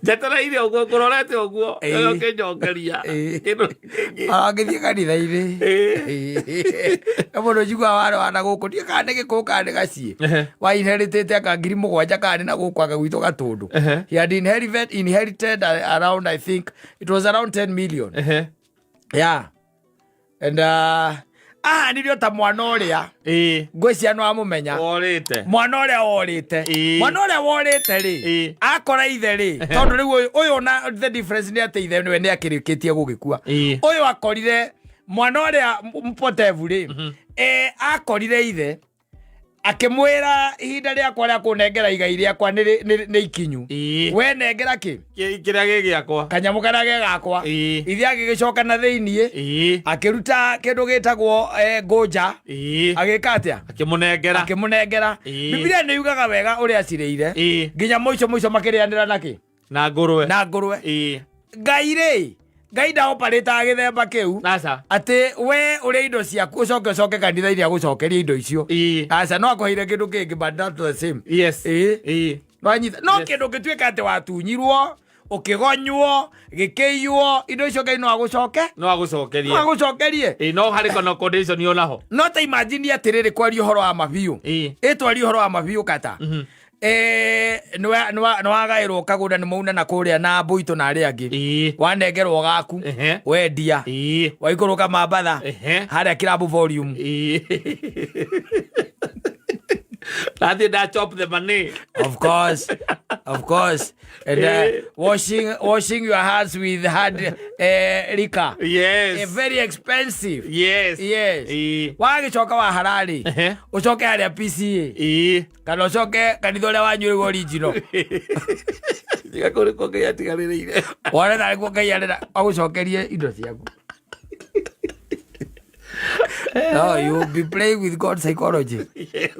Njetereire ũguo ngũrorete ũguo. Ĩĩ. Ũkĩnjokeria. Ĩĩ. Kĩndũ kĩngĩ. Arangĩthiĩ kanitha-inĩ. Ĩĩ. He mũndũ njiguaga warwara na gũkũ ndiũĩ kana nĩ gĩkũyũ kana nĩ gaciĩ. Ehe. Wa inheritĩte anga 7,000 kana nĩ na gũkũ anga gwitũ Gatũndũ. Ehe. He had inherited around, I think it was around 10 million. Ehe. Yeah. And ahanirio ta mwana ũrĩa Ĩĩ. ngwĩciria nĩ wamũmenya. Worĩte. Mwana ũrĩa worĩte. Ĩĩ. Mwana ũrĩa worĩte rĩ, Ĩĩ. akora ithe rĩ, tondũ rĩu ũyũ ũyũ na the difference nĩ atĩ ithe nĩwe nĩ akĩrĩkĩtie gũgĩkua. Ĩĩ. Ũyũ akorire mwana ũrĩa mpotevu rĩ, akorire ithe akĩmwĩra ihinda rĩakwa rĩa kũnengera igai rĩakwa nĩ ikinyu. Ĩĩ. We nengera kĩ? Kĩrĩa gĩ gĩakwa. Kanyamũ karĩa ge gakwa. Ĩĩ. Ithe agĩgĩcoka na thĩiniĩ Ĩĩ. akĩruta kĩndũ gĩtagwo ngũnja. Ĩĩ. Agĩka atĩa? Akĩmũnengera. Akĩmũnengera. Ĩĩ. Bibilia nĩ yugaga wega ũrĩa acirĩire. Ĩĩ. Nginya mũico mũico makĩrĩanĩra nakĩ? Na ngũrwe. Na ngũrwe. Ĩĩ. Ngai rĩ, Ngai ndaoparĩtaga gĩthemba kĩu. Aca. Atĩ we ũrĩa indo ciaku ũcoke ũcoke kanitha-inĩ agũcokerie indo icio. Ĩĩ. Aca, no akũheire kĩndũ kĩngĩ but not the same. Yes. Ĩĩ. Ĩĩ. Nwanyita. No Yes. kĩndũ gĩtuĩka atĩ watunyirwo, ũkĩgonywo, gĩkĩiywo, indo icio Ngai no agũcoke? No agũcokerie. No agũcokerie. Ĩĩ, no harĩ kono condition onaho. No ta imagine atĩrĩrĩ kwaria ũhoro wa mabiũ. Ĩĩ. Ĩ twaria ũhoro wa mabiũ kata. Nĩwagaĩrwo kagũnda nĩ mauna na kũrĩa na mbũitũ na arĩa angĩ. Ĩĩ. Wanengerwo gaku. Ehe. Wendia. Ĩĩ. Waikũrũka Mambatha. Ehe. Harĩa Kilabu Volume. Ĩĩ. Nathiĩ nda chop the money. Of course, of course. And washing your hands with hard liquor. Yes. Very expensive. Yes. Yes. Ĩĩ. Wagĩcoka wa Harare. Ehe. Ũcoke harĩa PCA. Ĩĩ. Kana ũcoke kanitha ũrĩa wanyu rĩu original. Tiga kũrĩ kũngĩ atigarĩrĩire. Wone narĩ kuo Ngai arenda agũcokerie indo ciaku. No, you be playing with God psychology. Yes.